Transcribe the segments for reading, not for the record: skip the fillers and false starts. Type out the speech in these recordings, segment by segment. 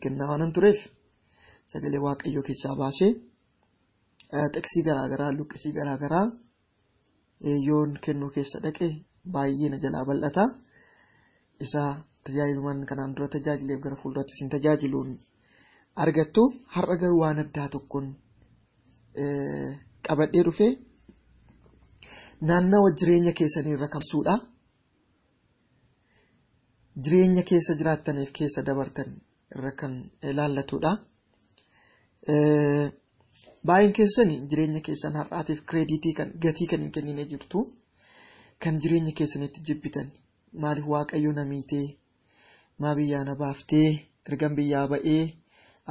Kennaa waanan tureef sagalee Waaqayyoo keessaa baasee xiqsii garaagaraa luqqisii garaagaraa yoon kennuu keessa dhaqe baay'ee na jalaa bal'ata. Isa tajaajilumaan kanaan dura tajaajileef gara fuulduraatti isin tajaajiluun argattu. Har'a garuu waan addaa tokkoon qabadhee dhufe naannawa jireenya keessanii irra kamsuudha. Jireenya keessa jiraattaniif keessa dabartan irra kan ilaallatudha. Baay'een keessan jireenya keessan har'aatiif kireeditii kan gatii kan hin kennine jirtu. Kan jireenya keessanitti jibbitan maaliif Waaqayyo na miitee maa biyyaa na baaftee ergan biyyaa ba'ee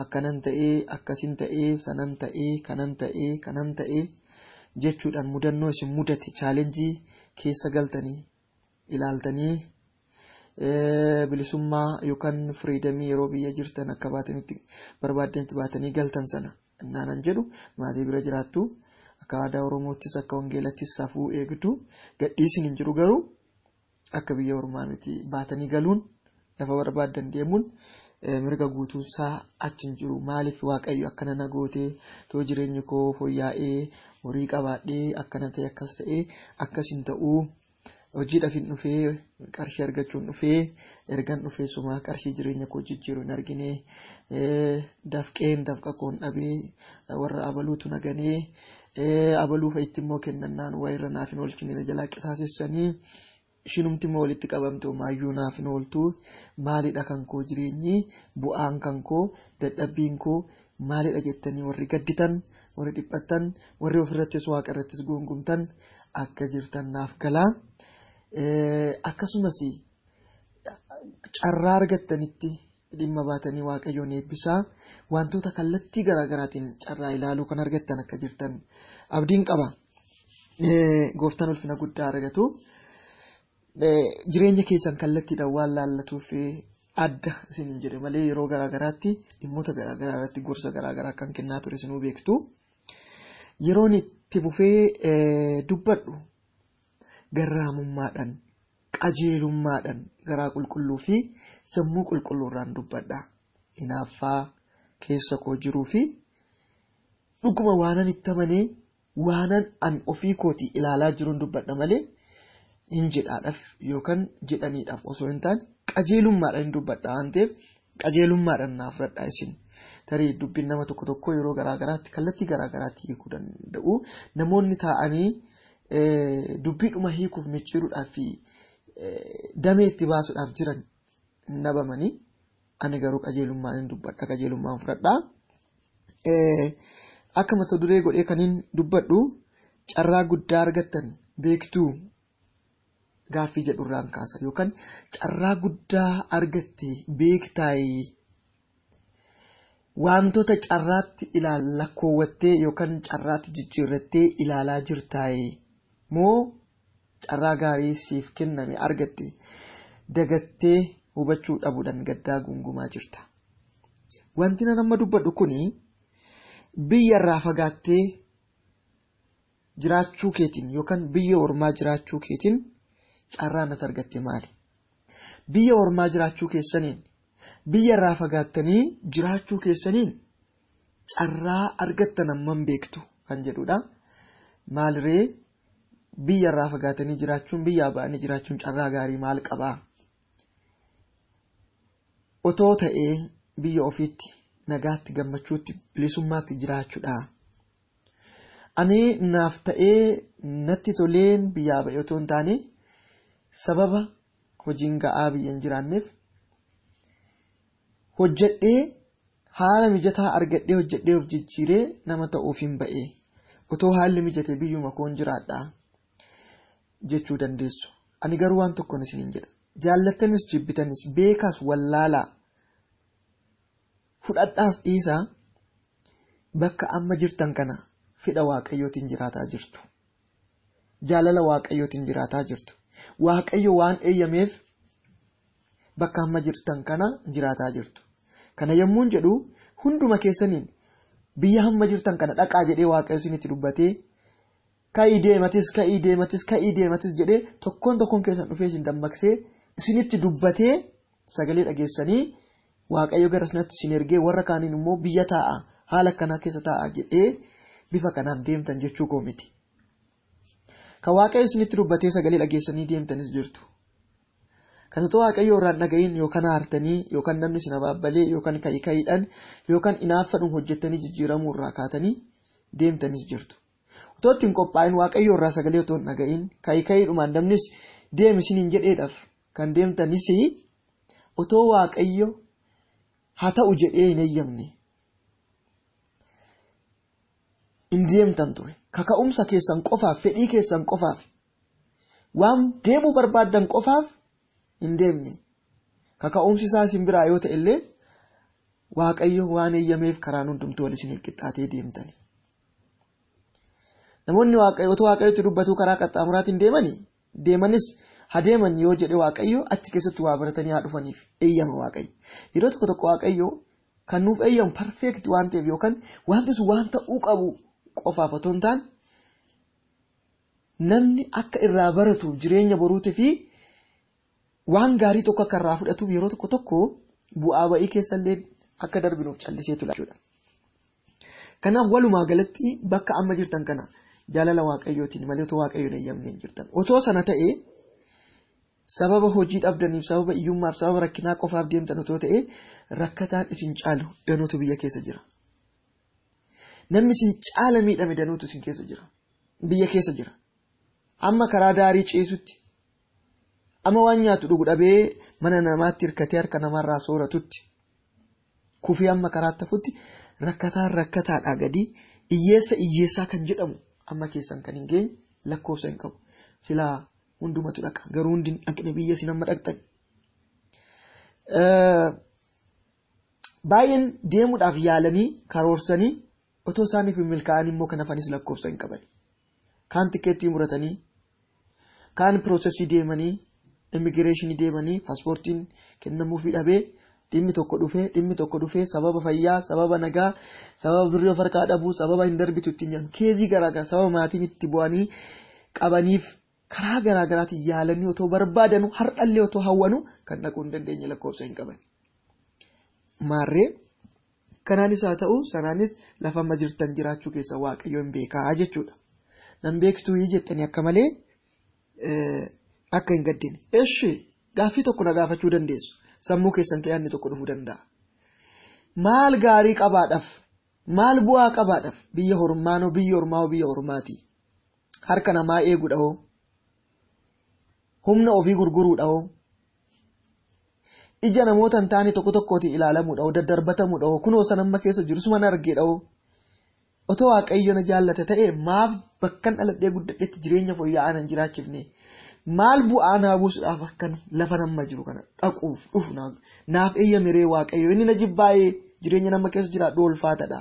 akkanan ta'ee akkasin ta'ee sanan ta'ee kanan ta'ee kanan ta'ee jechuudhaan mudannoo isin mudate chaalenjii keessa galtanii ilaaltanii bilisummaa yookaan firiidamii yeroo biyya jirtan akka baatanitti barbaaddanitti baatanii galtan sana naanan jedhu maatii bira jiraattu akka aadaa Oromoottis akka wangeelattis safuu eegdu gadhiisin hin jiru garuu akka biyya ormaa miti baatanii galuun lafa barbaaddan deemuun mirga guutuunsaa achi hin jiru maaliif Waaqayyo akkana na gootee too jireenyi koo fooyya'ee horii qabaadhee akkana ta'e akkas ta'e akkas hin ta'uu hojiidhaaf hin dhufee qarshii argachuun dhufee ergan dhufee sumaa qarshii jireenya koo jijjiiru hin argine dafqeen dafqa koon dhabee warra abaluutu na ganee abaluu fa'itti immoo kennannaan waa irra naaf hin oolchine na jalaa qisaasessanii ishinumti immoo walitti qabamte homaayyuu naaf hin ooltu maalidha kan koo jireenyi bu'aan kan koo dadhabbiin koo maalidha jettanii warri gadditan warri dhiphattan warri ofirrattis waaqa irrattis guungumtan akka jirtan naaf galaa. Akkasumas carraa argattanitti dhimma baatanii Waaqayyoon eebbisaa wantoota kallattii garaagaraatiin carraa ilaaluu kan argattan akka jirtan abdiin qaba. Gooftaan ulfina guddaa argatu. Jireenya keessan kallattiidhaan waan laallatuuf adda isin hin jedhe malee yeroo garaagaraatti dhimmoota garaagaraa irratti gorsa garaagaraa kan kennaa ture isinuu beektu. Yeroon itti fufee dubbadhu garraamummaadhaan qajeelummaadhaan garaa qulqulluu fi sammuu qulqulluurraan dubbadha. Hinaaffaa keessa koo jiruu fi dhuguma waanan itti amanee waanan an ofii kootii ilaalaa jiruun dubbadha malee hin jedhaadhaaf yookaan jedhaniidhaaf osoo hin taane qajeelummaadhaan hin dubbadha waan ta'eef qajeelummaadhaan naaf fudhadhaa isin. Tarii dubbiin nama tokko tokko yeroo garaagaraatti kallattii garaagaraatti hiikuu danda'u. Namoonni taa'anii dubbiidhuma hiikuuf micciiruudhaaf fi damee itti baasuudhaaf jiran hin dhabamanii ani garuu qajeelummaan hin dubbadha qajeelummaan fudhadha. Akka mata duree godhee kaniin dubbadhu carraa guddaa argattan beektuu gaaffii jedhurraan kaasa yookaan carraa guddaa argatte beektaayii wantoota carraatti lakkoowwattee yookaan carraatti jijjiirrattee ilaalaa jirtaayii moo carraa gaarii siif kenname argatte dagattee hubachuu dhabuudhaan gaddaa gungumaa jirta. Wanti nan amma dubbadhu kuni biyya irraa fagaattee jiraachuu keetiin yookaan biyya ormaa jiraachuu keetiin carraa natti argatte maali? Biyya ormaa jiraachuu keessaniin biyya irraa fagaattanii jiraachuu keessaniin carraa argattan hammam beektu kan jedhudha. Maaliree biyya irraa fagaatanii jiraachuun biyyaa ba'anii jiraachuun carraa gaarii maal qabaa? Otoo ta'ee biyya ofiitti nagaatti gammachuutti bilisummaatti jiraachuudha. Ani naaf ta'ee natti toleen biyyaa ba'e otoo hin taane sababa hojiin ga'aa biyya hin jiraanneef hojjedhee haala mijataa argadhee hojjedhee of jijjiiree nama ta'uuf hin ba'e. Otoo haalli mijate biyyuma koon jiraadha jechuu dandeessu. Ani garuu waan tokkoon isiniin jedha. Jaallattanis jibbitanis beekaas wallaalaa fudhadhaas dhiisaa bakka amma jirtan kana fedha Waaqayyootiin jiraataa jirtu. Jaalala Waaqayyootiin jiraataa jirtu. Waaqayyo waan eeyyameef bakka amma jirtan kana jiraataa jirtu. Kana yommuun jedhu hunduma keessaniin biyya hamma jirtan kana dhaqaa jedhee Waaqayyo isinitti dubbatee ka'ii deematis ka'ii deematis ka'ii deematis jedhee tokkoon tokkoon keessan dhufee isin dammaqsee isinitti dubbatee sagalee dhageessanii Waaqayyo gara sanatti isin ergee warra kaaniin immoo biyya taa'a haala akkanaa keessa taa'a jedhee bifa kanaan deemtan jechuu koo miti. Kan Waaqayyo isinitti dubbatee sagalee dhageessanii deemtanis jirtu. Kan otoo Waaqayyo irraan dhaga'iin yookaan aartanii yookaan namni isin abaabbalee yookaan ka'i ka'iidhaan yookaan inaaffaadhuun hojjettanii jijjiiramuu irraa kaatanii deemtanis jirtu. Otoo ittiin qophaa'in Waaqayyo irraa sagalee otoo hin dhaga'iin ka'i ka'iidhumaan namnis deemi isiniin jedheedhaaf kan deemtanis otoo Waaqayyo haa ta'u jedhee hin eeyyamne hin deemtan ture. Kaka'umsa keessan qofaaf, fedhii keessan qofaaf, waan deemuu barbaaddan qofaaf hin deemne. Kaka'umsi isaa isin biraa yoo ta'e illee Waaqayyo waan eeyyameef karaan hundumtuu wal isiniif qixxaatee deemtani. Namoonni Waaqayyo otoo Waaqayyotti dubbatuu karaa qaxxaamuraatiin deemanis haa deeman yoo jedhe Waaqayyo achi keessatti waa baratanii haa dhufaniif eeyyama Waaqayyo. Yeroo tokko tokko Waaqayyo kan nuuf eeyyamu perfect waan ta'eef yookaan wanti sun waan ta'uu qabu qofaaf otoo hin taane namni akka irraa baratuuf jireenya boruutii fi waan gaarii tokko akka irraa fudhatuuf yeroo tokko tokko bu'aa ba'ii keessallee akka darbinuuf calliseetu jechuudha. Kanaaf walumaa galatti bakka amma jirtan kana jaalala Waaqayyootiin malee otoo Waaqayyoon eeyyamne hin jirtan. Otoo sana ta'ee sababa hojii dhabdaniif, sababa hiyyummaaf, sababa rakkinaa qofaaf deemtan otoo ta'ee rakkataan isin caalu danuutu biyya keessa jira. Namni isin caala miidhame danuutu isin keessa jira. Biyya keessa jira. Amma karaa daarii ciisutti, amma waan nyaatu dhugu dhabee mana namaatti hirkatee harka namarraa sooratutti, kufee amma karaatti hafutti rakkataan rakkataadhaa gadi hiyyeessa hiyyeessaa kan jedhamu amma keessan kan hin geenye lakkoofsa hin qabu. Silaa hundumatu dhaqa. Garuu hundi hin dhaqne biyya isin amma dhaqxan. Baay'een deemuudhaaf yaalanii karoorsanii otoo isaaniif hin milkaa'an immoo kan hafanis lakkoofsa hin qaban. Kaan tikeettii muratanii, kaan piroosesii deemanii, immigireeshinii deemanii, paaspoortiin kennamuufii dhabee dhimmi tokko dhufee sababa fayyaa, sababa nagaa, sababa birrii of harkaa dhabuu, sababa hin darbitu ittiin jedhamu keezii garaagaraa sababa maatiin itti bu'anii qabaniif karaa garaagaraatiin yaalanii otoo barbaadanu har'allee otoo hawwanu kan dhaquu hin dandeenye lakkoofsa hin qaban. Maarree kanaanis haa ta'u sanaanis lafa amma jirtan jiraachuu keessa Waaqayyo hin beekaa jechuudha. Nan beektuu jettanii akka malee akka hin gaddine. Eshi gaaffii tokko na gaafachuu dandeessu. Sammuu keessan yaadni tokko dhufuu danda'a. Maal gaarii qabaadhaaf, maal bu'aa qabaadhaaf biyya hormaanoo biyya ormaa biyya ormaati. Harka namaa eeguudha hoo. Humna ofii gurguruudha hoo. Ija namoota hin taane tokko tokkootiin ilaalamuudha hoo, daddarbatamuudha hoo, kunoo san amma keessa jiru suma argeedha hoo. Otoo Waaqayyo na jaallate ta'e maaf bakkan dhaladhee guddadhetti jireenya fooyya'aa nan jiraachifne? Maal bu'aa naa buusuudhaaf akkan lafa nama jiru kana dhaquuf dhufu naaf eeyyamiree Waaqayyo inni na jibbaa'ee jireenya nama keessa jiraadhu ulfaatadha.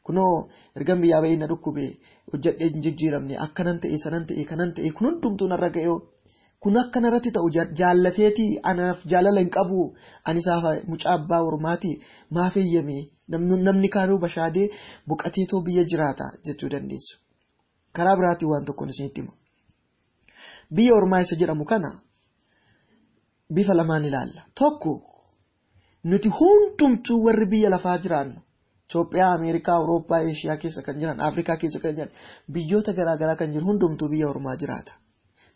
Kunoo ergan biyyaa ba'ee na dhukkube hojjedhee hin jijjiiramne akkanan ta'e sanan ta'e kanan ta'e kun hundumtuu narra ga'e kun akkanarratti ta'u jaallateetii anaaf jaalala hin qabu ani isaaf mucaa abbaa ormaati maaf eeyyame namni kaanuu bashaadee boqateetoo biyya jiraata jechuu dandeessu. Karaa biraatiin waan tokkoon isinitti hima. Biyya ormaa isa jedhamu kana bifa lamaan ilaalla. Tokko nuti hundumtuu warri biyya lafaa jiraannu Itoophiyaa, Ameerikaa, Awurooppaa, Eeshiyaa keessa kan jiran, Afrikaa keessa kan jiran, biyyoota garaagaraa kan jiran hundumtuu biyya ormaa jiraata.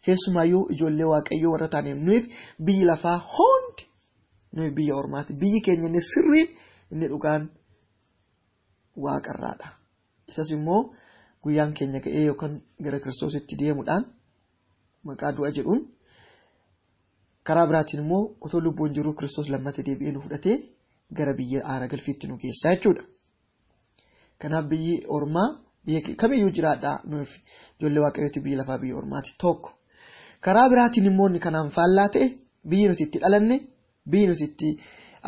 Keessumaayyuu ijoollee Waaqayyoo warra taaneef nuyiif biyyi lafaa hundi nuyi biyya ormaati. Biyyi keenya inni sirriin inni dhugaan waaqarraadha. Isas immoo guyyaan keenya ga'ee yookaan gara Kiristoositti deemuudhaan maqaa du'a jedhuun karaa biraatiin immoo otoo lubbuun jiruu Kiristoos lammata deebi'ee nu fudhatee gara biyya aara galfiitti nu geessaa jechuudha. Kanaaf biyyi ormaa biyya kamiyyuu jiraadhaa nuuf ijoollee Waaqayyooti biyya lafaa biyya ormaati tokko. Karaa biraatiin immoo inni kanaan faallaa ta'e biyyi nuti itti dhalanne biyyi nuti itti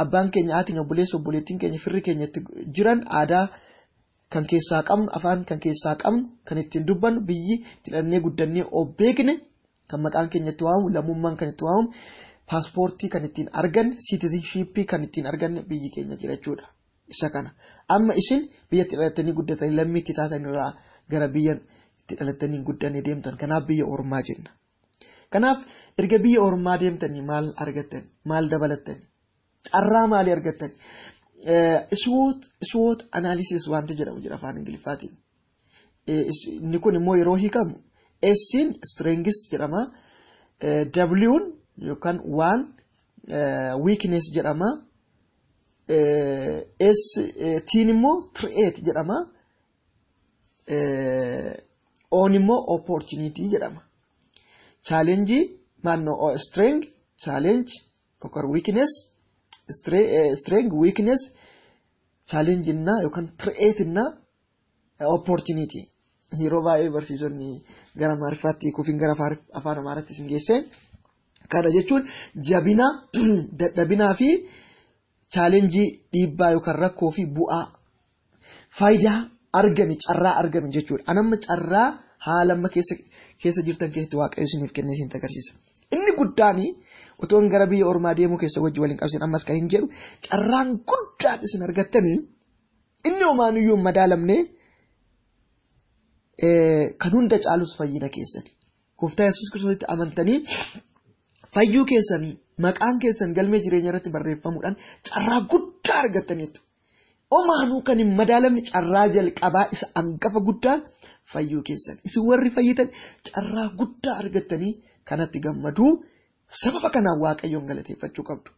abbaan keenya haatiin obboleessa obboleettiin keenya firri keenya itti jiran aadaa kan keessaa qabnu afaan kan keessaa qabnu kan ittiin dubbannu biyyi itti dhalannee guddannee of beekne kan maqaan keenya itti waamamu lammummaan kan itti waamamu paaspoortii kan ittiin arganne siitizinshiippii kan ittiin arganne biyyi keenya jira jechuudha. Isa kana amma isin biyya itti dhalattanii guddatanii lammii itti taatan irraa gara biyya itti dhalattanii guddanne deemtan kanaaf biyya ormaa jenna. Kanaaf erga biyya ormaa deemtanii maal argattan maal dabalattan Carraa maalii argattan? SWOT analysis wanti jedhamu jira afaan Ingiliffaatiin. Inni kun immoo yeroo hiikamu S'n strengths jedhama. W'n yookaan waan weakness jedhama. S T'n immoo threat jedhama. O'n immoo opportunity jedhama. Challenge maannoo strength, challenge yookaan weakness, strength, weakness, challenge innaa yookaan threat innaa opportunity. Yeroo baay'ee barsiisonni gara Amaariffaatti hiikuufiin gara afaan Amaaraatti isin geesseen. Kana jechuun jabina, dadhabinaa fi challenge, dhiibbaa yookaan rakkoo fi bu'aa, faayidaa argame, carraa argame jechuudha. Anamma carraa haala amma keessa jirtan keessatti Waaqayyo isiniif kennee isin agarsiisa. Inni guddaan otoon gara biyya ormaa deemuu keessa wajji waliin qabsiin ammas kan hin jedhu, carraan guddaan isin argattanii inni homaanuyyuu hin madaalamne, kan hunda caalus fayyina keessani. Gooftaa Yesuus Kiristoositti amantanii fayyuu keessanii, maqaan keessan galmee jireenya irratti barreeffamuudhaan carraa guddaa argattaniitu. Omaanuu kan hin madaalamne, carraa jalqabaa isa hangafa guddaan fayyuu keessan. Isin warri fayyitan carraa guddaa argattanii kanatti gammaduu, sababa kanaan Waaqayyoon galateeffachuu qabdu.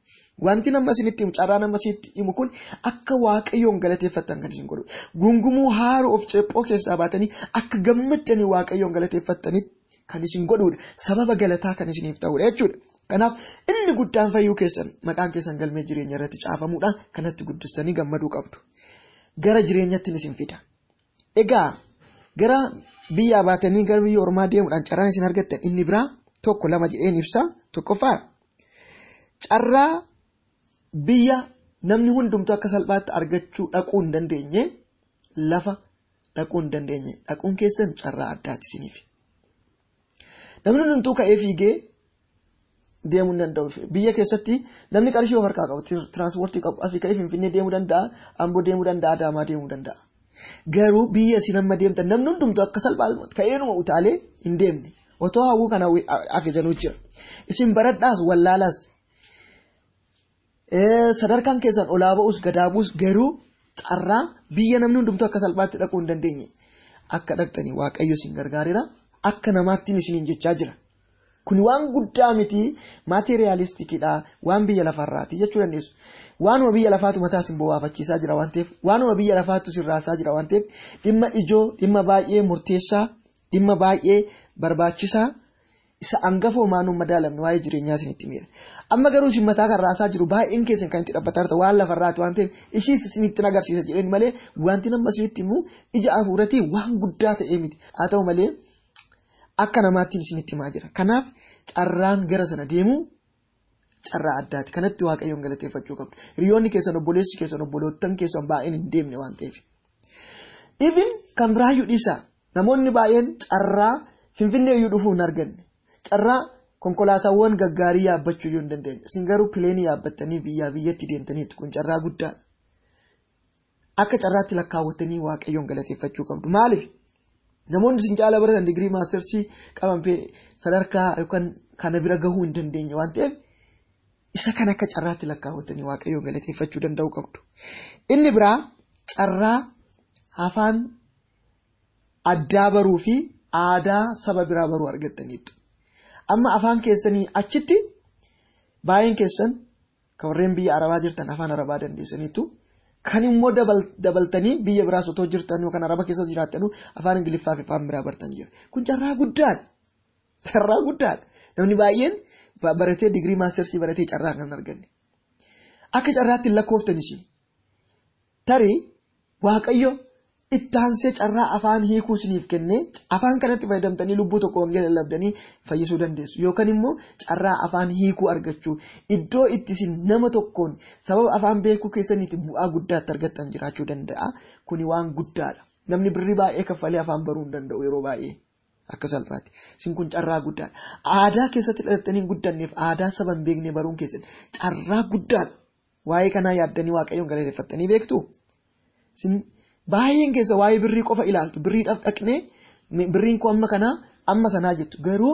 Wanti nama isinitti himu, carraa nama isinitti himu kun akka Waaqayyoon galateeffattan kan isin godhu. Gungumuu haaroo of ceephoo keessaa baatanii akka gammaddanii Waaqayyoon galateeffattanitti kan isin godhudha. Sababa galataa kan isiniif ta'udha jechuudha. Kanaaf inni guddaan fayyuu keessan, maqaan keessan galmee jireenya irratti caafamuudhaan kanatti guddistanii gammaduu qabdu. Gara jireenyatti isin fida. Egaa gara biyyaa baatanii gara biyya ormaa deemuudhaan carraan isin argattan inni biraa tokko lama jedheen ibsa. Tokkoffaa, carraa biyya namni hundumtuu akka salphaatti argachuu dhaquu hin dandeenye, lafa dhaquu hin dandeenye dhaquun keessan carraa addaati isiniif. Namni hundumtuu ka'ee fiigee deemuu hin danda'u. Biyya keessatti namni qarshii of harkaa qabu, tiraanspoortii qabu, asii ka'ee Finfinnee deemuu danda'a, Amboo deemuu danda'a, Adaamaa deemuu danda'a. Garuu biyya isin amma deemtan namni hundumtuu akka salphaatti ka'eenuma utaalee hin deemne. Otoo hawwuu kana afeetanuu jira. Isin baradhaas wallaalaas, sadarkaan keessan olaa ba'us gadaa bu'us, garuu carraa biyya namni hundumtuu akka salphaatti dhaquu hin dandeenye akka dhaqxanii Waaqayyo isin gargaareera. Akka namaattiin isiniin jechaa jira. Kuni waan guddaa miti, materialisticiidha, waan biyya lafarraati jechuu dandeessu. Waanuma biyya lafaatu mataa isin bowwaafachiisaa jira waan ta'eef, waanuma biyya lafaatu isin raasaa jira waan ta'eef, dhimma ijoo, dhimma baay'ee murteessaa, dhimma baay'ee barbaachisaa isa hangafa homaanuu madaalamne waa'ee jireenyaa isinitti miira. Amma garuu isin mataa kan raasaa jiru, baay'een keessan kan itti dhaabbataa jirtan waan lafarraati waan ta'eef, ishiis isinitti agarsiisa jedheen malee wanti nama isinitti himu ija hafuuratii waan guddaa ta'ee miti. Haa ta'u malee akka namaattiin isinitti himaa jira. Kanaaf carraan gara sana deemuu carraa addaati. Kanatti Waaqayyoon galateeffachuu qabdu. Hiriyoonni keessan, obboleessi keessan, obboloottan keessan baay'een hin deemne waan ta'eef. Even kan biraayyuu dhiisaa. Namoonni baay'een carraa Finfinnee iyyuu dhufuu hin arganne. Carraa konkolaataawwan gaggaarii yaabbachuu iyyuu hin dandeenye. Isin garuu plane yaabbattanii biyyaa biyyatti deemtaniitu, kun carraa guddaadha. Akka carraatti lakkaawwattanii Waaqayyoon galateeffachuu qabdu. Maaliif? Namoonni isin caala baratan, digirii masters qaban, sadarkaa yookaan kana bira gahuu hin dandeenye waan ta'eef, isa kan akka carraatti lakkaawwattanii Waaqayyoon galateeffachuu danda'uu qabdu. Inni biraa carraa afaan addaa baruu fi aadaa saba biraa baruu argattaniitu. Amma afaan keessanii achitti baay'een keessan kan warreen biyya Arabaa jirtan afaan Arabaa dandeessaniitu. Kan immoo dabaltanii biyya biraas otoo jirtan yookaan Araba keessa jiraattanuu afaan Ingiliffaa fi afaan biraa bartan jira. Kun carraa guddaadha. Carraa guddaadha. Namni baay'een baratee, digirii masters baratee carraa kan arganne. Akka carraatti hin lakkooftan isin. Tarii Waaqayyo ittaansee carraa afaan hiikuu isiniif kennee afaan kanatti fayyadamtanii lubbuu tokko wangeela lallabdanii fayyisuu dandeessu. Yookaan immoo carraa afaan hiikuu argachuu, iddoo itti isin nama tokkoon sababa afaan beekuu keessaniitti bu'aa guddaatti argattan jiraachuu danda'a. Kuni waan guddaadha. Namni birrii baay'ee kaffalee afaan baruu hin danda'u yeroo baay'ee akka salphaatti. Isin kun carraa guddaadha. Aadaa keessatti dhalattanii hin guddanneef aadaa saba hin beekne baruun keessan carraa guddaadha. Waa'ee kanaa yaaddanii Waaqayyoon galateeffattanii beektu? Isin baay'een keessa waa'ee birrii qofa ilaaltu. Birriidhaaf dhaqnee, birriin koo amma kanaa amma sanaa jettu. Garuu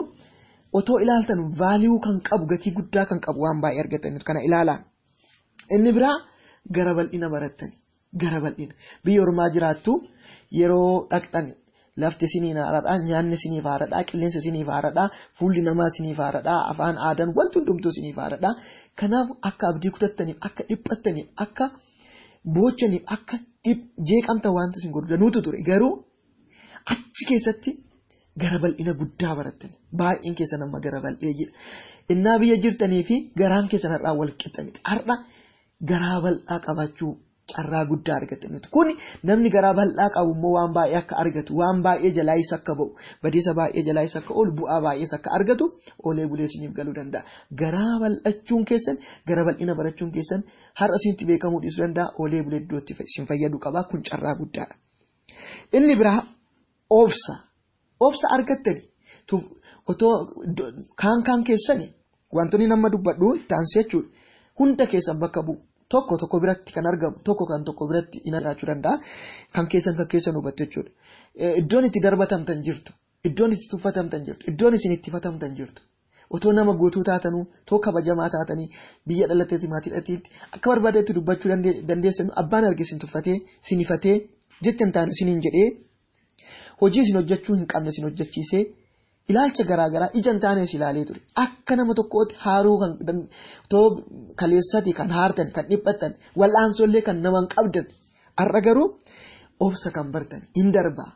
otoo ilaaltan value kan qabu, gatii guddaa kan qabu waan baay'ee argataniitu, kana ilaalaa. Inni biraa gara bal'ina barattani. Gara bal'ina. Biyya ormaa jiraattu yeroo dhaqxan lafti isiniif haaraadha, nyaanni isiniif haaraadha, qilleensi isiniif haaraadha, fuulli namaa isiniif haaraadha, afaan aadaan wanti hundumtuu isiniif haaraadha. Kanaaf akka abdii kutattaniif, akka dhiphattaniif, akka boochaniif, akka jeeqamta wanti isin godhu danuutu ture. Garuu achi keessatti gara bal'ina guddaa barattani. Baay'een keessan amma gara bal'ee jira. Innaa biyya jirtanii fi garaan keessan har'aa wal qixa miti. Har'a garaa bal'aa qabaachuu carraa guddaa argataniitu. Kun namni garaa bal'aa qabu immoo waan baay'ee akka argatu, waan baay'ee jalaayis akka ba'u, badiisa baay'ee jalaayis akka oolu, bu'aa baay'ees akka argatu oolee bulee isiniif galuu danda'a. Garaa bal'achuun keessan, gara bal'ina barachuun keessan har'a isinitti beekamuu dhiisuu danda'a. Oolee bulee iddootti isin fayyadu qaba. Kun carraa guddaadha. Inni biraa obsa. Obsa argattani. Otoo kaan keessani wantoonni nama dubbadhu itti aansee jechuudha. Hunda keessan bakka bu'u. Tokko tokko biratti kan argamu, tokko kan tokko biratti hin jiraachuu danda'a. Kan keessan hubattu jechuudha. Iddoon itti darbatamtan jirtu, iddoon itti tuffatamtan jirtu, iddoon isin itti fatamtan jirtu. Otoo nama guutuu taatanuu, otoo kabajamaa taatanii, biyya dhalatteetti, maatii dhalatteetti akka barbaadetti dubbachuu dandeessanu abbaan arge isin tuffatee, isin ifatee, jecha hin taane isiniin jedhee, hojii isin hojjechuu hin qabne isin hojjechiisee, ilaalcha garaagaraa ija hin taane ilaalee ture. Akka nama tokkootti haaruu kan otoo kaleessati kan haartan, kan dhiphattan, wal'aansollee kan nama hin qabdan. Har'a garuu obsa kan bartan hin darbaa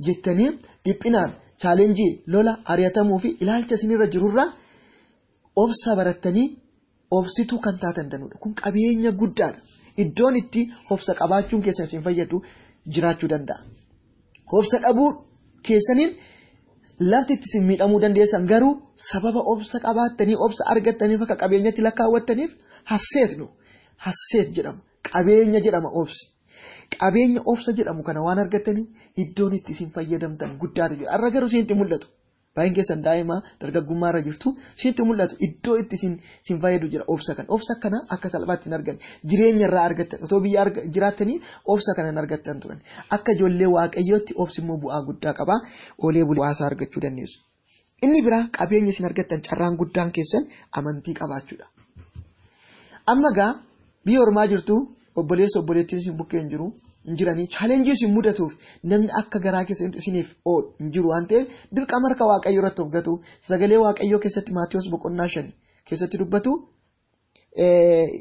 jettanii dhiphinaan chaalenjii lola ari'atamuu fi ilaalcha isinirra jirurraa obsa barattanii obsituu kan taatan danuudha. Kun qabeenya guddaadha. Iddoon itti obsa qabaachuun keessan isin fayyadu jiraachuu danda'a. Obsa dhabuu keessaniin lafti itti isin miidhamuu dandeessan garuu sababa obsa qabaattanii obsa argattaniif akka qabeenyatti lakkaawwattaniif hasseetnu hasseet jedhama. Qabeenya jedhama obsi. Qabeenya obsa jedhamu kana waan argattaniif iddoon itti isin fayyadamtan guddaatu jira. Har'a garuu isinitti mul'atu. Baay'een keessan daa'ima dargaggummaa irra jirtu isinitti mul'atu iddoo itti isin fayyadu jira obsa kana. Obsa kana akka salphaatti hin arganne. Jireenya irraa argattan otoo biyya jiraattanii obsa kana hin argattan turan. Akka ijoollee waaqayyootti obsi immoo bu'aa guddaa qaba. Oolee bulee hawaasaa argachuu dandeessu. Inni biraa qabeenya isin argattan carraan guddaan keessan amantii qabaachuudha. Amma gaa biyya ormaa jirtu obboleessa obboleettiin isin bukkee hin jiru. Hin jiranii chaalenjii isin mudatuuf namni akka garaa keessanitti isiniif oolu hin jiru waan ta'eef dirqama harka waaqayyoo irratti of gatu. Sagalee waaqayyoo keessatti Maatiyos boqonnaa 5 keessatti dubbatu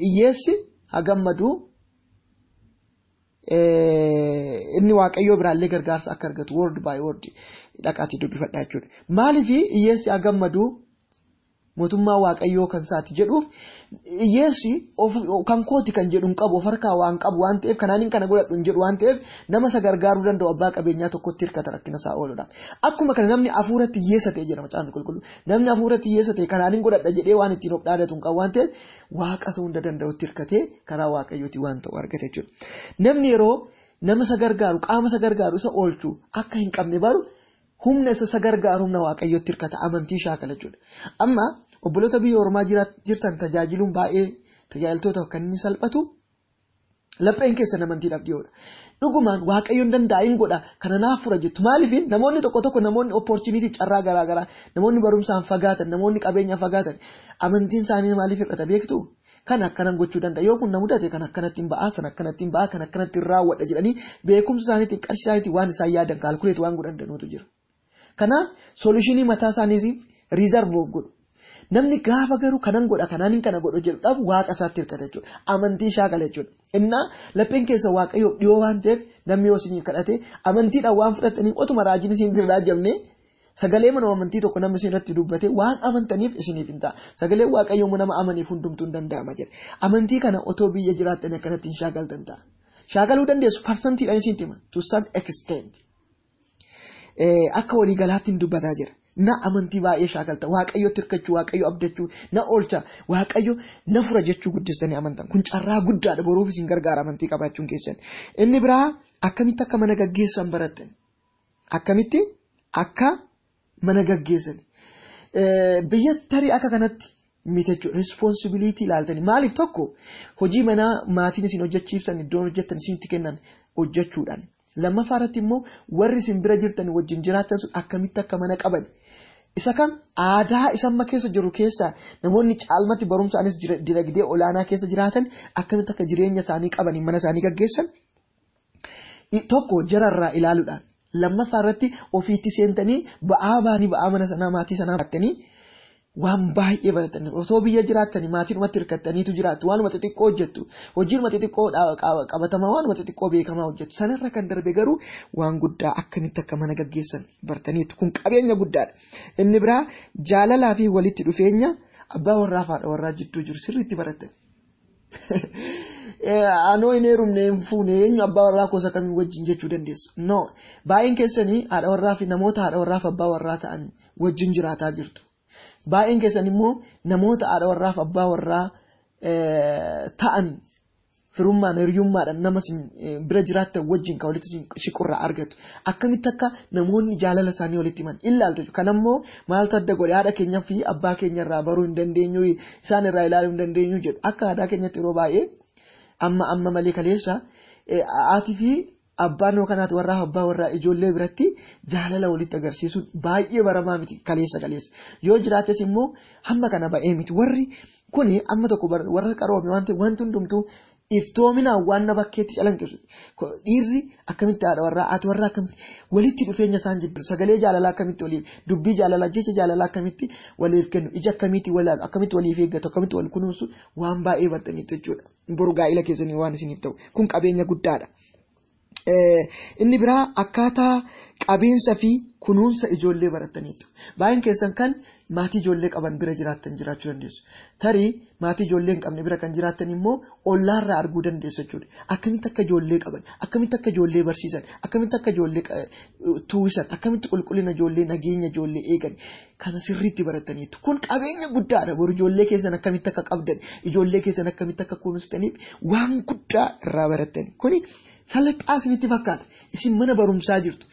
hiyyeessi haa gammadu inni waaqayyoo biraallee gargaarsa akka argatu word by word dhaqaatii dubbifadhaa jechuudha. Maaliif hiyyeessi haa gammadu mootummaa waaqayyoo kan isaati jedhuuf hiyyeessi kan kooti kan jedhu hin qabu of harkaa waan qabu waan ta'eef kanaan kana godhadhu hin jedhu waan ta'eef nama isa gargaaruu danda'u abbaa qabeenyaa tokkotti hirkata rakkina isaa ooludha. Akkuma kana namni hafuuratti hiyyeessa ta'e jedhama macaafni qulqulluu. Namni hafuuratti hiyyeessa ta'e kanaan godhadha jedhee waan ittiin of dhaadatu hin qabu waan ta'eef waaqa isa hunda danda'utti hirkatee karaa waaqayyooti waan ta'u argata jechuudha. Namni yeroo nama isa gargaaru qaama isa gargaaru isa oolchu akka hin qabne baru humna isa gargaaru humna waaqayyootti hirkata amantii shaakala jechuudha. Amma obboloota biyya ormaa jirtan tajaajiluun baay'ee tajaajiltootaaf kan inni salphatu lapheen keessan amantiidhaaf dhiyoodha. Dhugumaan waaqayyoon danda'a hin godha kana naaf fura jettu. Maaliif namoonni tokko tokko namoonni opportunity carraa garaagaraa namoonni barumsaan fagaatan namoonni qabeenyaan fagaatan amantiin isaanii maaliif hir'ata beektu? Kan akkanan gochuu danda'a yoo kun na mudate kan akkanatti hin ba'aa san akkanatti hin ba'aa kan akkanatti hin raawwadha jedhanii beekumsa isaaniitiin qarshii isaaniitiin waan isaan yaadan calculate waan godhan danuutu jira. Kanaaf solutionii mataa isaaniitiif reserve of godhu. Namni gaafa garuu kanan godha kanaan kana godhu jedhu dhabu waaqa isaatti hirkata jechuudha. Amantii shaakala jechuudha. Innaa lapheen keessa waaqayyoof dhiyoo waan ta'eef namni yoo isiniif kadhate amantiidhaan waan fudhataniif otuma raajiin isin raajamne sagalee mana amantii tokko namni isin irratti dubbate waan amantaniif isiniif hin ta'a. Sagaleen waaqayyoo nama amaniif hundumtuu hin danda'ama jedha. Amantii kana otoo biyya jiraattanii akkanatti hin shaakaltan ta'a. Shaakaluu dandeessu parsantiidhaan isin hima to some extent. Akka waliigalaatti hin dubbataa jira. Na amantii baay'ee shaakalta waaqayyotti hirkachuu waaqayyo abdachuu na oolcha waaqayyo na fura jechuu guddistanii amantan kun carraa guddaadha boruuf isin gargaara amantii qabaachuun keessan. Inni biraa akkamitti akka mana gaggeessan barattan akkamitti akka mana gaggeessan biyya tarii akka kanatti miti jechuudha responsibility ilaaltanii maaliif tokko hojii manaa maatiin isin hojjechiiftan iddoon hojjettan isinitti kennan hojjechuudhaan lammaffaa irratti immoo warri isin bira jirtan wajjin jiraattan sun akkamitti akka mana qaban. Isa kam aadaa isa amma keessa jiru keessa namoonni caalmatti barumsaanis dinagdee olaanaa keessa jiraatan akkamitti akka jireenya isaanii qabanii mana isaanii gaggeessan tokko jararraa ilaaluudhaan lammaffaa irratti ofiitti seentanii ba'aa baanii ba'aa mana sanaa maatii sanaa baattanii waan baay'ee baratanii osoo biyya jiraattanii maatiidhumatti hirkattaniitu jiraattu waanuma xixiqqoo hojjettu hojiinuma xixiqqoo qabatamaa waanuma xixiqqoo beekamaa hojjettu sanarra kan darbe garuu waan guddaa akkamitti akka mana gaggeessan bartaniitu kun qabeenya guddaadha. Inni biraa jaalalaa fi walitti dhufeenya abbaa warraa fi haadha warraa jidduu jiru sirriitti baratan. Anoo hin heerumne hin fuune eenyu abbaa warraa gosa kamii wajjin jechuu dandeessu. No baay'een keessanii haadha warraa fi namoota haadha warraa fi abbaa warraa ta'an wajjin jiraataa jirtu. Baay'een keessan immoo namoota haadha warraa fi abbaa warraa ta'an firummaan hiriyummaadhaan nama bira jiraattan wajjin kan walitti siqurraa argatu. Akkamitti akka namoonni jaalala isaanii walitti himan ilaaltu. Kanammoo maaltu adda godhe haadha keenyaa fi abbaa keenya irraa baruu hin dandeenyu isaan irraa ilaaluu hin dandeenyu jedhu. Akka aadaa keenyatti yeroo baay'ee amma amma malee kaleessa haatii fi abbaan yookaan haati warraa abbaa warraa ijoollee biratti jaalala walitti agarsiisuun baay'ee baramaa miti kaleessa kaleessa. Yoo jiraates immoo hamma kana ba'ee miti. Warri kuni amma tokko warra qaroome waan ta'eef wanti hundumtuu iftoominaan waan na bakkeetti calanqisu. Dhiirri akkamitti haadha warraa haati warraa akkamitti walitti dhufeenya isaan jidduu sagalee jaalalaa akkamitti waliif dubbii jaalalaa jecha jaalalaa akkamitti waliif kennu ija akkamitti walaalu akkamitti waliif eeggatu akkamitti wal kunuunsu waan baay'ee bartaniitu jechuudha. Boru gaa'ila keessanii waan isiniif ta'u kun qabeenya guddaadha. Inni biraa akkaataa qabiinsa fi kunuunsa ijoollee barataniitu. Baay'een keessan kan maatii ijoollee qaban bira jiraattan jiraachuu dandeessu. Tarii maatii ijoollee hin qabne bira kan jiraattan immoo ollaarraa arguu dandeessu jechuudha. Akkamitti akka ijoollee qaban, akkamitti akka ijoollee barsiisan, akkamitti akka ijoollee tuwisan, akkamitti qulqullina ijoollee, nageenya ijoollee eegan kana sirriitti barataniitu. Kun qabeenya guddaadha. Boru ijoollee keessan akkamitti akka qabdan, ijoollee keessan akkamitti akka kunuunsitaniif waan guddaa irraa barattan. Kuni salphaa isinitti fakkaata. Isin mana barumsaa jirtu.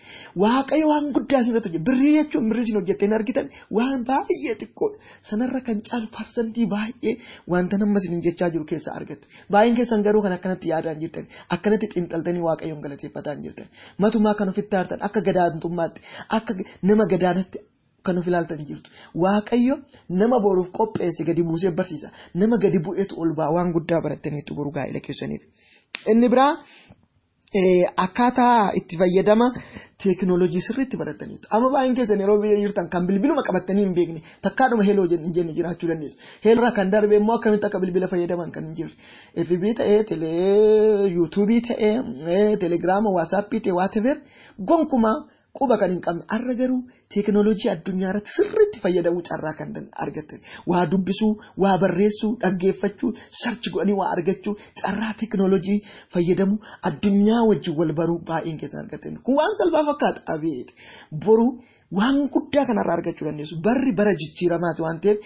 Waaqayyo waan guddaa isin irratti hojjeta. Birrii jechuun birrii isin hojjettanii argitan waan baay'ee xiqqoodha. Sanarra kan caalu parsantii baay'ee wanta nama isin jechaa jiru keessaa argattu. Baay'een keessan garuu kan akkanatti yaadaan jirtan, akkanatti xiinxaltanii Waaqayyoon galateeffataa jirtan. Matumaa kan ofitti aartan akka gadaantummaatti, akka nama gadaanatti kan of ilaaltan jirtu. Waaqayyo nama boruuf qopheesse gadi buusee barsiisa. Nama gadi bu'eetu ol ba'a waan guddaa barattaniitu boru gaa'ela keessaniif. Inni biraa akkaataa itti fayyadama teekinooloojii sirriitti barataniitu. Amma baay'een keessan yeroo biyya jirtan kan bilbiluma qabatanii hin beekne takkaadhuma heloo hin jenne jiraachuu dandeessu. Heelirraa kan darbe immoo akkamitti akka bilbila fayyadaman kan hin jirre. FB ta'ee, telee, yuutuubii ta'ee, telegiraama, waasaappii ta'ee, whatever gonkumaa quba kan hin qabne. Har'a garuu teekinooloojii addunyaa irratti sirriitti fayyadamuu carraa kan argatan. Waa dubbisuu, waa barreessuu, dhaggeeffachuu, sarchi godhanii waa argachuu, carraa teekinooloojii fayyadamuu addunyaa wajjin wal baruu baay'een keessan argatan. Kun waan salphaa fakkaata. Abeet boru waan guddaa kanarraa argachuu dandeessu. Barri bara jijjiiramaati waan ta'eef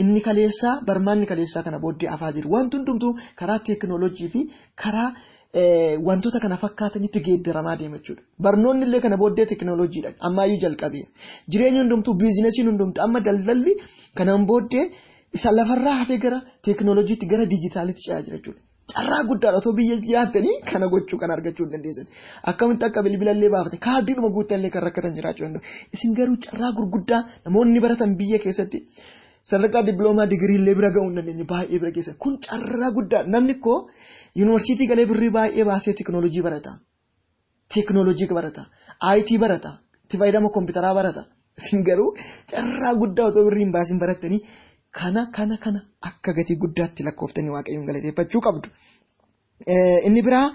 inni kaleessaa barmaanni kaleessaa kana booddee afaa jiru. Wanti hundumtuu karaa teekinooloojii fi karaa wantoota kana fakkaatanitti geeddaramaa deema jechuudha. Barnoonni illee kana booddee teekinooloojiidhaan ammaayyuu jalqabeera. Jireenyi hundumtuu biizinesiin hundumtuu amma daldalli kanaan booddee isa lafarraa hafee gara teekinooloojiitti gara diijitaalitti ce'aa jira jechuudha. Carraa guddaadha otoo biyya jiraattanii kana gochuu kan argachuu hin dandeessan. Akkamitti akka bilbila illee baafate kaardiidhuma guuttanii kan rakkatan jiraachuu danda'u. Isin garuu carraa gurguddaa namoonni baratan biyya keessatti sadarkaa dippiloomaa digirii illee bira ga'uu hin dandeenye baay'ee bira geessan. Kun carraa guddaa namni koo yuunivarsiitii galee birrii baay'ee baasee teekinooloojii barata. Teekinooloojii barata. IT barata. Itti fayyadama kompiitaraa barata. Isin garuu carraa guddaa otoo birrii hin baasin barattanii kana kana kana akka gatii guddaatti lakkooftanii Waaqayyoon galateeffachuu qabdu. Inni biraa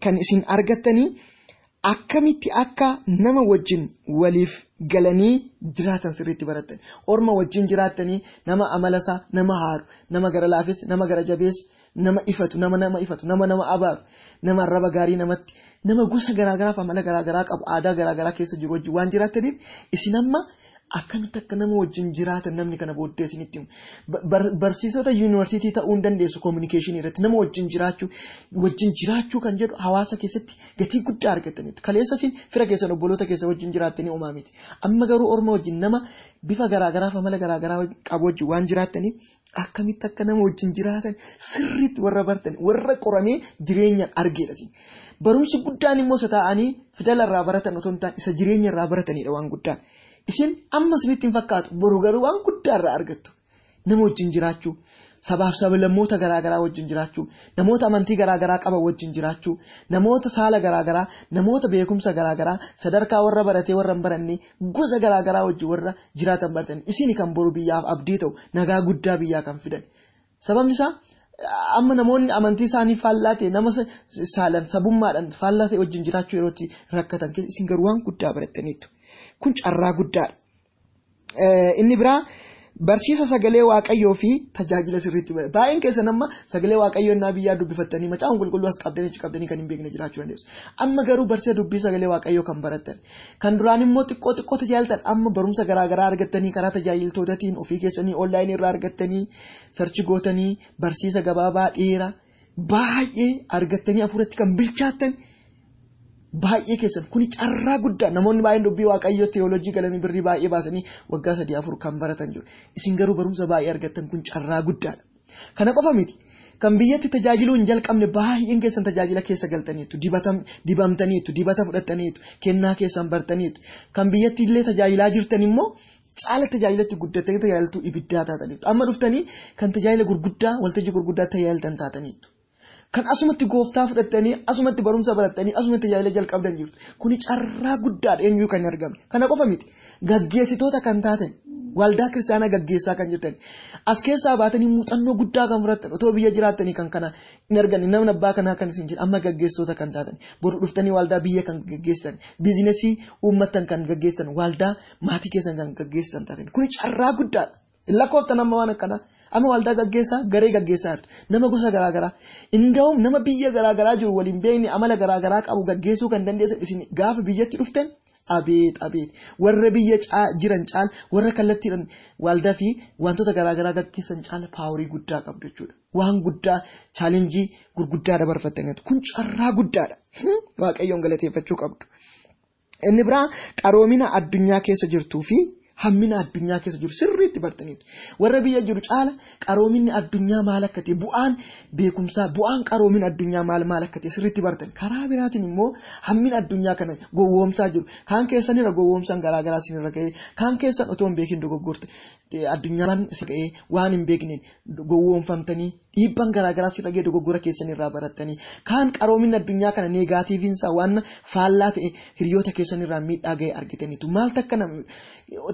kan isin argattanii akkamitti akka nama wajjin waliif galanii jiraatan sirriitti baratan. Orma wajjin jiraatanii nama amalasaa, nama haaru, nama gara laafes, nama gara jabees, nama ifatu, nama nama ifatu, nama nama abaaru, nama arraba gaarii namatti, nama gosa garaagaraaf amala garaagaraa qabu, aadaa garaagaraa keessa jiru wajjin waan jiraataniif isin amma akkamitti akka nama wajjin jiraatan namni kana booddee isinitti himu. Barsiisota yuunivarsiitii ta'uu hin dandeessu koominikeeshinii irratti nama wajjin jiraachuu kan jedhu hawaasa keessatti gatii guddaa argataniitu. Kaleessa isin fira keessan obboloota keessa wajjin jiraattanii homaa miti. Amma garuu orma wajjin nama bifa garaagaraaf amala garaagaraa qabu wajjin waan jiraattaniif akkamitti akka nama wajjin jiraatan sirriitti warra bartan warra qoramee jireenyaan argeedha. Barumsi guddaan immoo isa taa'anii fidala irraa baratan otoo hin taane isa jireenya irraa baratanidha waan guddaan. Isin amma isinitti hin fakkaatu, boru garuu waan guddaa irraa argattu. Nama wajjin jiraachuu, sabaaf sablammoota garaagaraa wajjin jiraachuu, namoota amantii garaagaraa qaban wajjin jiraachuu, namoota saala garaagaraa, namoota beekumsa garaagaraa, sadarkaa warra baratee warra hin baranne, gosa garaagaraa wajjin warra jiraatan baratan. Isin kan boru biyyaaf abdii ta'u, nagaa guddaa biyyaa kan fidan. Sababni isaa amma namoonni amantii isaanii faallaa ta'e, nama saalan sabummaadhaan faallaa ta'e wajjin jiraachuu yeroo itti rakkatan isin garuu waan guddaa barattaniitu. Kun carraa guddaadha. Inni biraa barsiisa sagalee Waaqayyoo fi tajaajila sirriitti bara. Baay'een keessan amma sagalee Waaqayyoo innaa biyyaa dubbifattanii macaafa qulqulluu as qabdanii achi qabdanii kan hin beekne jiraachuu dandeessu. Amma garuu barsiisa dubbii sagalee Waaqayyoo kan barattan. Kan duraan immoo xiqqoo xiqqoo tajaajiltan amma barumsa garaagaraa argattanii karaa tajaajiltootaatiin ofii keessanii onlaayinii irraa argattanii sarchi gootanii barsiisa gabaabaa dheeraa baay'ee argattanii hafuuratti kan bilchaattan baay'ee keessan. Kuni carraa guddaa. Namoonni baay'een dubbii Waaqayyoo teewooloojii galanii birrii baay'ee baasanii waggaa 3-4 kan baratan jiru. Isin garuu barumsa baay'ee argattan, kun carraa guddaadha. Kana qofa miti. Kan biyyatti tajaajiluu hin jalqabne baay'een keessan tajaajila keessa galtaniitu, dibamtaniitu, dibata fudhattaniitu, kennaa keessan bartaniitu. Kan biyyatti illee tajaajilaa jirtan immoo caala tajaajilatti guddatanii tajaajiltuu ibiddaa taataniitu. Amma dhuftanii kan tajaajila gurguddaa, waltajjii gurguddaa tajaajiltan taataniitu. Kan asumatti gooftaa fudhattanii, asumatti barumsa barattanii, asumatti tajaajila jalqabdan jirtu. Kuni carraa guddaadha, eenyuu kan hin argamne. Kana qofa miti. Gaggeessitoota kan taatan, waldaa kiristaanaa gaggeessaa kan jirtan, as keessaa baatanii muuxannoo guddaa kan fudhattan, otoo biyya jiraattanii kan kana hin arganne, namni abbaa kanaa kan isin jedhu, amma gaggeessitoota kan taatan, boru dhuftanii waldaa biyya kan gaggeessitan, biizinesii uummattan kan gaggeessitan, waldaa maatii keessan kan gaggeessitan taatan. Kuni carraa guddaadha. Lakkooftan amma waan akkanaa. Amma waldaa gaggeessaa, garee gaggeessaa jirtu. Nama gosa garaagaraa. Inda'uun nama biyya garaagaraa jiru waliin beekne amala garaagaraa qabu gaggeessuu kan dandeessan isin gaafa biyyatti dhuftan abeet abeet. Warra biyya jiran caala, warra kallattiidhaan waldaa fi wantoota garaagaraa gaggeessan caala paaworii guddaa qabdu jechuudha. Waan guddaa, chaalenjii gurguddaa dabarfattaniitu. Kun carraa guddaadha. Waaqayyoon galateeffachuu qabdu. Inni biraa qaroomina addunyaa keessa jirtuu fi hammina addunyaa keessa jiru sirriitti bartaniitu. Warra biyya jiru caala qaroominni addunyaa maal akka ta'e, bu'aan beekumsaa, bu'aan qaroomina addunyaa maal maal akka ta'e sirriitti bartan. Karaa biraatiin immoo hammina addunyaa kana gowwoomsaa jiru. Kaan keessanirra gowwoomsaan garaagaraa isinirra ga'ee, kaan keessan otoo hin beekin dogoggorte addunyaan isin ga'ee waan hin beekneen gowwoomfamtanii dhiibbaan garaagaraa isin ga'ee dogoggora keessanirraa barattanii. Kaan qaroominni addunyaa kana neegaatiiviinsaa waan faallaa ta'e hiriyoota keessanirraa miidhaa ga'ee argitaniitu. Maal takka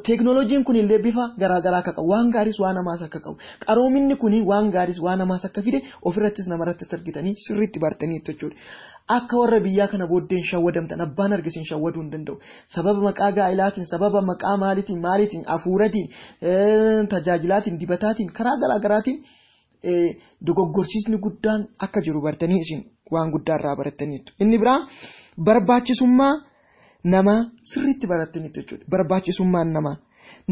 teeknooloojiin kun illee bifa garaagaraa akka qabu, waan gaariis waan hamaas akka qabu, qaroominni kun waan gaariis waan hamaas akka fide ofirrattis namarrattis argitanii sirriitti bartaniitu jechuudha. Akka warra biyyaa kana booddeen shawwadamtan abbaan argisiin shawwaduu hin danda'u. Sababa maqaa gaa'ilaatiin, sababa maqaa maaliitiin, maaliitiin, hafuuratiin, tajaajilaatiin, dibataatiin, karaa garaagaraatiin dogoggorsiisni guddaan akka jiru bartanii isin waan guddaa irraa barattaniitu. Inni biraa barbaachisummaa namaa sirriitti barattaniitu jechuudha. Barbaachisummaan namaa.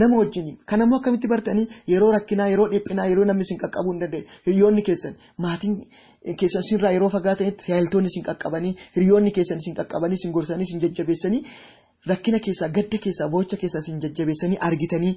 Nama wajjin kan ammoo akkamitti bartanii yeroo rakkinaa, yeroo dhiphinaa, yeroo namni isin qaqqabuu hin dandeenye, hiriyoonni keessan, maatiin keessan isinirraa yeroo fagaatanitti tajaajiltoonni isin qaqqabanii, hiriyoonni keessan isin qaqqabanii, isin gorsanii, isin jajjabeessanii, rakkina keessaa, gadda keessaa, boo'icha keessaa isin jajjabeessanii argitanii,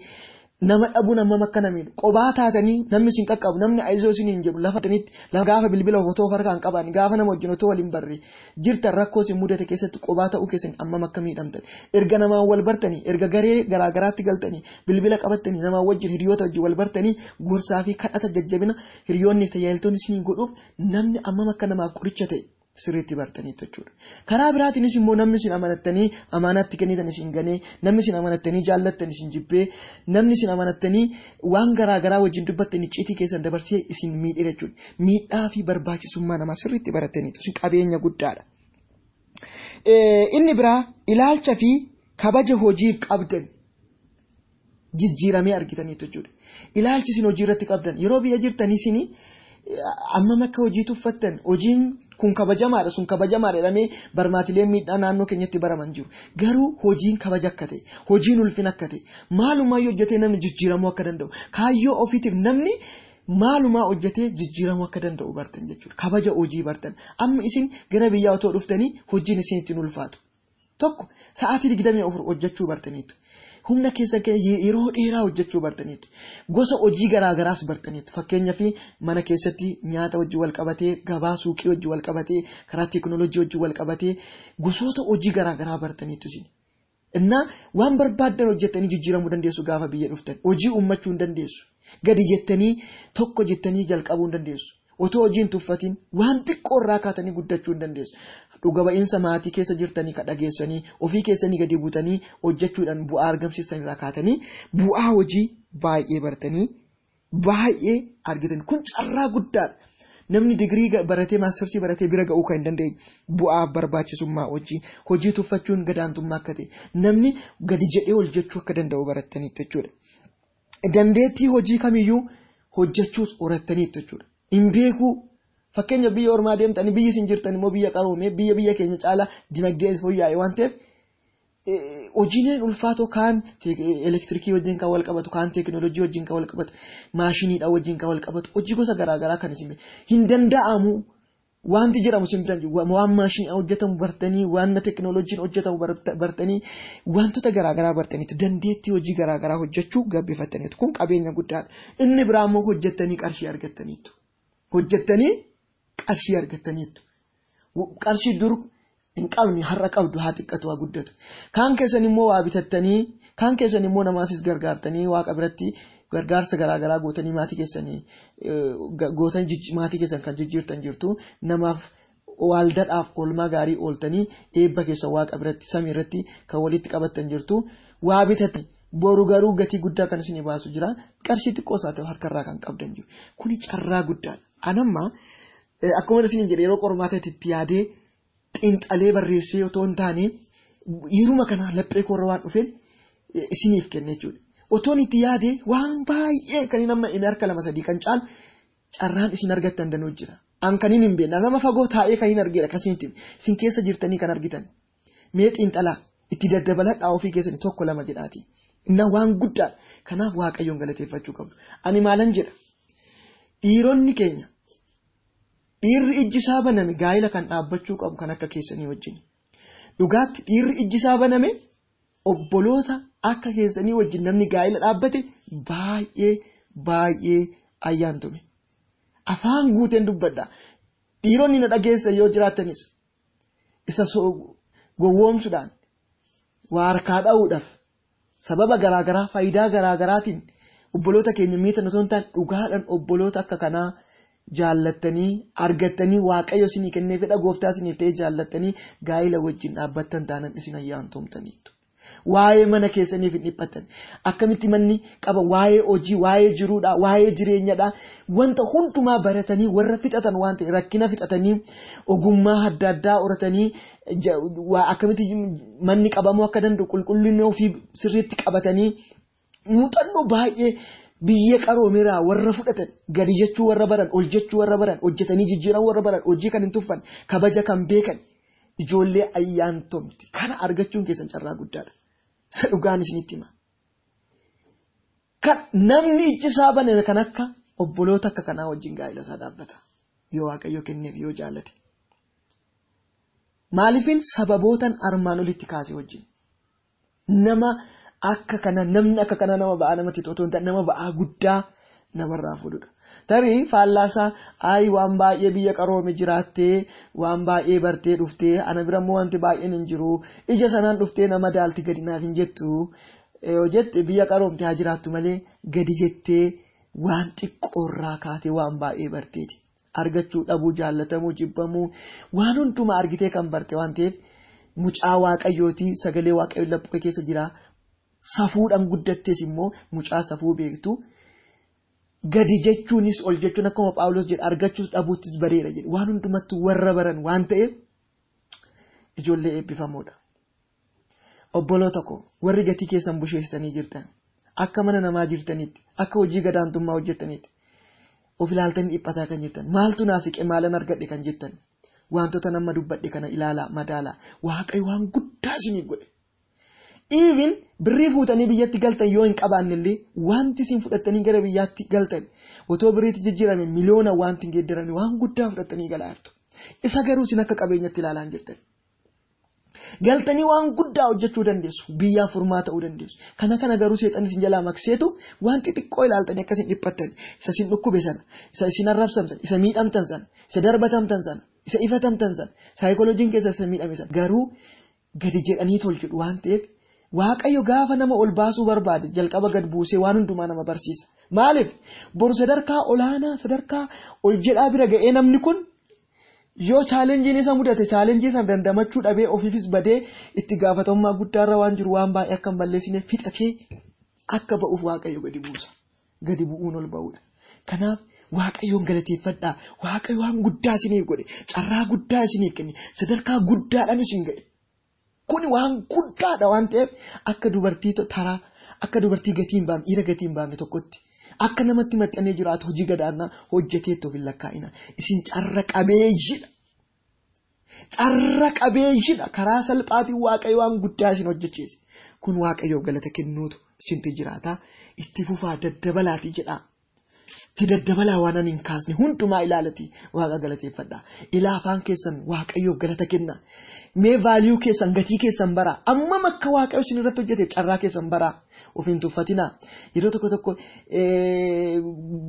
nama dhabuun hammam akka nama miidhu, qobaa taatanii namni isin qaqqabu, namni ayizoo isin hin jedhu lafa tanitti, gaafa bilbila otoo harkaan qaban, gaafa nama wajjin otoo waliin barree jirtan rakkoo isin mudate keessatti qobaa ta'uu keessan hammam akka miidhamtan, erga namaan wal bartanii, erga garee garaagaraatti galtanii, bilbila qabattanii, namaan wajjin hiriyoota wajjin wal bartanii, gorsaa fi kadhata jajjabina hiriyoonni fi tajaajiltoonni isin godhuuf namni hammam akka namaaf qoricha ta'e sirriitti bartaniitu jechuudha. Karaa biraatiinis immoo namni isin amanattanii amaanaatti kennitan isin ganee, namni isin amanattanii jaallattan isin jibbee, namni isin amanattanii waan garaagaraa wajjin dubbattan icciitii keessan dabarsee isin miidhee jechuudha. Miidhaa fi barbaachisummaa namaa sirriitti barattaniitu. Isin qabeenya guddaadha. Inni biraa ilaalcha fi kabaja hojiif qabdan jijjiiramee argitaniitu jechuudha. Ilaalchi isin hojii irratti qabdan yeroo biyya jirtanii isin ammam akka hojii tuffattan, hojiin kun kabajamaadha, sun kabajamaadha jedhamee barmaatileen miidhaa naannoo keenyatti baraman jiru. Garuu hojiin kabaja akka ta'e, hojiin ulfina akka ta'e, maalumaa hojjetee namni jijjiiramuu akka danda'u, kaayyoo ofiitiif namni maalumaa hojjetee jijjiiramuu akka danda'u bartan jechuudha. Kabaja hojii bartan. Amma isin gara biyyaa otoo dhuftanii hojiin isin ittiin ulfaatu. Tokko sa'aatii 24 hojjechuu bartaniitu. Humna keessan yeroo dheeraa hojjechuu bartaniitu. Gosa hojii garaagaraas bartaniitu. Fakkeenyaaf mana keessatti nyaata hojii wal qabatee, gabaa suuqii hojii wal qabatee, karaa teekinooloojii hojii wal qabatee gosoota hojii garaagaraa bartaniitu isin. Innaa waan barbaaddan hojjettanii jijjiiramuu dandeessu gaafa biyya dhuftan. Hojii uummachuu hin dandeessu. Gadi jettanii tokko jettanii jalqabuu hin dandeessu. Otoo hojii hin tuffatin waan xiqqoo irraa kaatanii guddachuu hin dandeessu. Dhuga ba'iinsa maatii keessa jirtanii kan dhageessanii ofii keessanii gadi buutanii hojjechuudhaan bu'aa argamsiistan irraa kaatanii bu'aa hojii baay'ee bartanii baay'ee argitan. Kun carraa guddaadha. Namni digirii baratee maastarsii baratee bira ga'uu kan hin dandeenye bu'aa barbaachisummaa hojii hojii tuffachuun gadaantummaa akka ta'e namni gadi jedhee hojjechuu akka danda'u barattaniitu jechuudha. Dandeettii hojii kamiyyuu hojjechuus horattaniitu jechuudha. Hin beekuu fakkeenya biyya ormaa deemtanii biyyi isin jirtan immoo biyya qaroomee biyya biyya keenya caalaa dinagdeen fooyya'e waan ta'eef hojiileen ulfaatoo kaan elektirikii wajjin kan wal qabatu kaan teekinooloojii wajjin kan wal qabatu maashiniidha wajjin kan wal qabatu hojii gosa garaagaraa kan isin hin danda'amu wanti jedhamu isin biran jiru waan maashiniidhaan hojjetamu bartanii waan teekinooloojiin hojjetamu bartanii wantoota garaagaraa bartaniitu dandeettii hojii garaagaraa hojjechuu gabbifattaniitu kun qabeenya guddaadha. Inni biraa immoo hojjettanii qarshii argattaniitu. Hojjettanii qarshii argattaniitu. Qarshii dur hin qabne har'a qabdu haa xiqqatu haa guddatu. Kaan keessan immoo waa bitattanii kaan keessan immoo namaafis gargaartanii waaqa biratti gargaarsa garaagaraa gootanii maatii keessanii gootanii maatii keessan kan jijjiirtan jirtu namaaf waldadhaaf oolmaa gaarii ooltanii eebba keessan waaqa biratti samii irratti kan walitti qabattan jirtu waa bitattan boru garuu gatii guddaa kan isinii baasu jira qarshii xiqqoo isaa ta'u harkarraa kan qabdan jiru kuni carraa guddaadha. Anamma akkuma isin jedhe yeroo qormaata itti yaadee xiinxalee barreessee otoo hin taane yeruma kana laphee koorra waan dhufeen isiniif kenne jechuudha. Otoon itti yaade waan baay'ee kan inni amma hime harka lama sadii kan caalu carraan isin argattan danuu jira. An kan hin beekne nama fagoo taa'ee kan hin argeera akkasumatti isin keessa jirtanii kan argitan. Mee xiinxalaa itti daddabaladhaa ofii keessanii tokko lama jedhaati. Inna waan guddaadha. Kanaaf Waaqayyoon galateeffachuu qabdu. Ani maalan jedha? Dhiironni keenya dhiirri ijji isaa baname gaa'ila kan dhaabbachuu qabu kan akka keessanii wajjin. Dhugaatti dhiirri ijji isaa baname obboloota akka keessanii wajjin namni gaa'ila dhaabbate baay'ee baay'ee ayyaantume. Afaan guuteen dubbadha. Dhiironni na dhageessan yoo jiraatanis isa gowwoomsuudhaan waa harkaa dha'uudhaaf sababa garaagaraa faayidaa garaagaraatiin obboloota keenya miitan otoo hin taane dhugaadhaan obboloota akka kanaa jaallattanii argattanii waaqayyo isinii kennee fedha gooftaa isiniif ta'ee jaallattanii gaa'ila wajjin dhaabbattan taanan isin ayyaantoomtaniittu. Waa'ee mana keessaniif hin dhiphattan. Akkamitti manni qaba waa'ee hojii, waa'ee jiruudhaa, waa'ee jireenyadhaa wanta hundumaa baratanii warra fixatan waan ta'e rakkina fixatanii ogummaa adda addaa horatanii akkamitti manni qabamuu akka danda'u qulqullina ofii sirriitti qabatanii muuxannoo baay'ee biyya qaroomeraa warra fudhatan gadi jechuu warra baran ol jechuu warra baran hojjetanii jijjiiran warra baran hojii kan hin tuffan kabaja kan beekan ijoollee ayyaantomti kana argachuun keessan carraa guddaadha. Isa dhugaan isinitti hima. Kan namni ijji isaa baname kan akka obboloota akka kanaa wajjin gaa'ila isaa dhaabbata. Yoo Waaqayyo kenneef yoo jaallate. Maaliifin sababootan armaan olitti kaase wajjin. Nama akka kana namni akka kana nama ba'aa namatti otoo hin taane nama ba'aa guddaa namarraa fuudhudha. Tarii faallaasaa ayi waan baay'ee biyya qaroome jiraattee waan baay'ee bartee dhuftee ana bira immoo wanti baay'een hin jiru ija sanaan dhuftee nama daalti gadi naaf hin jettu yoo jette biyya qaroomte haa jiraattu malee gadi jettee waan xiqqoorraa kaatee waan baay'ee barteeti. Argachuu dhabuu jaallatamuu jibbamuu waan hundumaa argitee kan barte waan ta'eef mucaa waaqayyooti sagalee waaqayyoo laphee keessa jira. Safuudhaan guddattees immoo mucaa safuu beektu. Gadi jechuunis ol jechuun akkuma Phaawulos jedha argachuus dhabuuttis bareera jedhe waan hundumattuu warra baran waan ta'eef ijoollee eebbifamoodha. Obboloota koo warri gatii keessan busheessitanii jirtan akka mana namaa jirtanitti akka hojii gadaantummaa hojjettanitti of ilaaltanii dhiphataa kan jirtan maaltu naa siqe maalan argadhe kan jettan wantoota nama dubbadhe kana ilaalaa madaalaa waaqayyo waan guddaa isiniif godhe. Even birrii fuutanii biyyatti galtan yoo hin qabaanne illee wanti isin fudhattanii gara biyyaatti galtan otoo birriitti jijjiirame miliyoona wanti hin geeddaramne waan guddaa fudhattanii galaa jirtu. Isa garuu isin akka qabeenyatti ilaalaa hin jirtan. Galtanii waan guddaa hojjechuu dandeessu. Biyyaaf furmaata ta'uu dandeessu. Kana kana garuu seexanni isin jalaa makseetu waan xixiqqoo ilaaltanii akka isin dhiphattan isa isin dhukkube sana, isa isin arrabsamtan, isa miidhamtan sana, isa darbatamtan sana, isa ifatamtan sana, saayikolojiin keessa isa miidhame sana garuu gadi jedhanii tol jedhu waan ta'eef Waaqayyo gaafa nama ol baasuu barbaade jalqaba gad buusee waan hundumaa nama barsiisa. Maaliif? Boru sadarkaa olaanaa sadarkaa ol jedhaa bira ga'ee namni kun yoo chaalenjiin isa mudate chaalenjii sana dandamachuu dhabee ofiifis badee itti gaafatamummaa guddaarra waan jiru waan baay'ee akka hin balleessine fixatee akka ba'uuf Waaqayyo gadi buusa. Gadi bu'uun ol ba'uudha. Kanaaf Waaqayyoon galateeffadhaa. Waaqayyo waan guddaa isiniif godhe, carraa guddaa isiniif kenne, sadarkaa guddaadhaan isin ga'e. Kuni waan guddaadha waan ta'eef akka dubartii taraa, akka dubartii gatii hin baafne, dhiira gatii hin baafne tokkotti akka namatti maxxanee jiraatu hojii gadaanaa hojjeteetti of hin lakkaa'ina. Isin carra qabeeyyiidha. Carra qabeeyyiidha. Karaa salphaatiin Waaqayyo waan guddaa isin hojjechiise. Kun Waaqayyoof galata kennuutu isintu jiraata. Itti fufaa daddabalaatii jedhaa. Itti daddabalaa waan ani hin kaasne hundumaa ilaalatii Waaqa galateeffadhaa. Ilaa afaan keessan Waaqayyoof galata kennaa. Mee value keessan gatii keessan baraa. Ammam akka Waaqayyo isin irratti hojjete carraa keessan baraa. Of hin tuffatinaa. Yeroo tokko tokko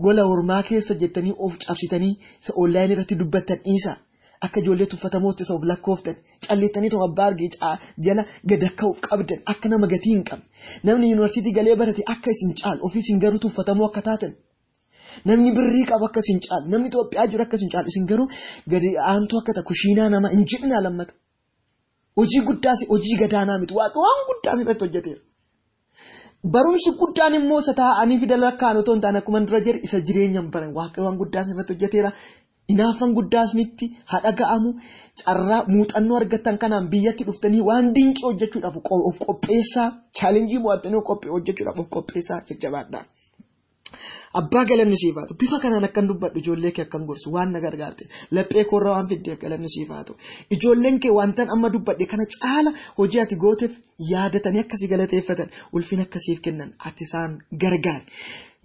gola ormaa keessa jettanii of cabsitanii isa online irratti dubbattan dhiisaa. Akka ijoollee tuffatamootti isa of lakkooftan calleettanii tuma abbaa argee jala gad akka of qabdan akka nama gatii hin qabne. Namni yuunivarsiitii galee barate akka isin caalu ofii isin garuu tuffatamoo akka taatan. Namni birrii qabu akka isin caalu, namni Itoophiyaa jiru akka isin caalu, isin garuu gadi aantuu akka ta'u kushiinaa nama hin jedhinaa lammata. Hojii guddaas hojii gadaanaa miti. Waaqa waan guddaas irratti hojjeteera. Barumsi guddaan immoo isa taa'anii fida lakkaa'an otoo hin taane akkuma dura jedhe isa jireenya hin baran. Waaqa waan guddaas irratti hojjeteera. Hinaaffan guddaas miti haa dhaga'amu. Carraa muuxannoo argattan kanaan biyyatti dhuftanii waan dinqii hojjechuudhaaf of qopheessaa. Chaalenjii mo'attanii hojjechuudhaaf of qopheessaa jajjabaadhaa. Abbaa galanni siif haa ta'u. Bifa kanaan akkan dubbadhu ijoollee kee akkan gorsu waan na gargaarte. Laphee koorra waan fiddeef galanni siif haa ta'u. Ijoolleen kee wantan amma dubbadhe kana caala hojii ati gooteef yaadatanii akkasii galateeffatan ulfina akkasiif kennan ati isaan gargaari.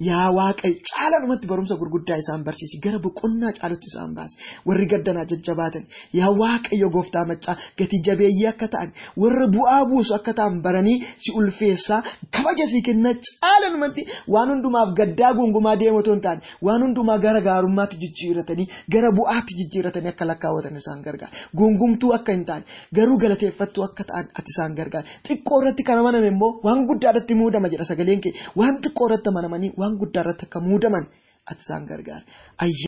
Yaa Waaqayyo caaladhumatti barumsa gurguddaa isaan barsiisi gara boqonnaa caalutti isaan baasi. Warri gaddanaa jajjabaatan yaa Waaqayyo gooftaa maccaa gatii jabeeyyii akka ta'an warra bu'aa buusu akka ta'an baranii si ulfeessaa kabaja sii kennaa caaladhumatti waan hundumaaf gaddaa gungumaa deemu otoo hin taane waan hundumaa gara gaarummaatti jijjiirratanii gara bu'aatti jijjiirratanii akka lakkaawwatan isaan gargaara. Gungumtuu akka hin taane garuu galateeffattuu akka ta'an ati isaan gargaara. Xiqqoo irratti kan amaname immoo waan guddaa irratti muudama jedha sagaleen kee. Waan xiqqoo irratti amanamanii waan guddaa irratti akka muudaman ati isaan gargaara.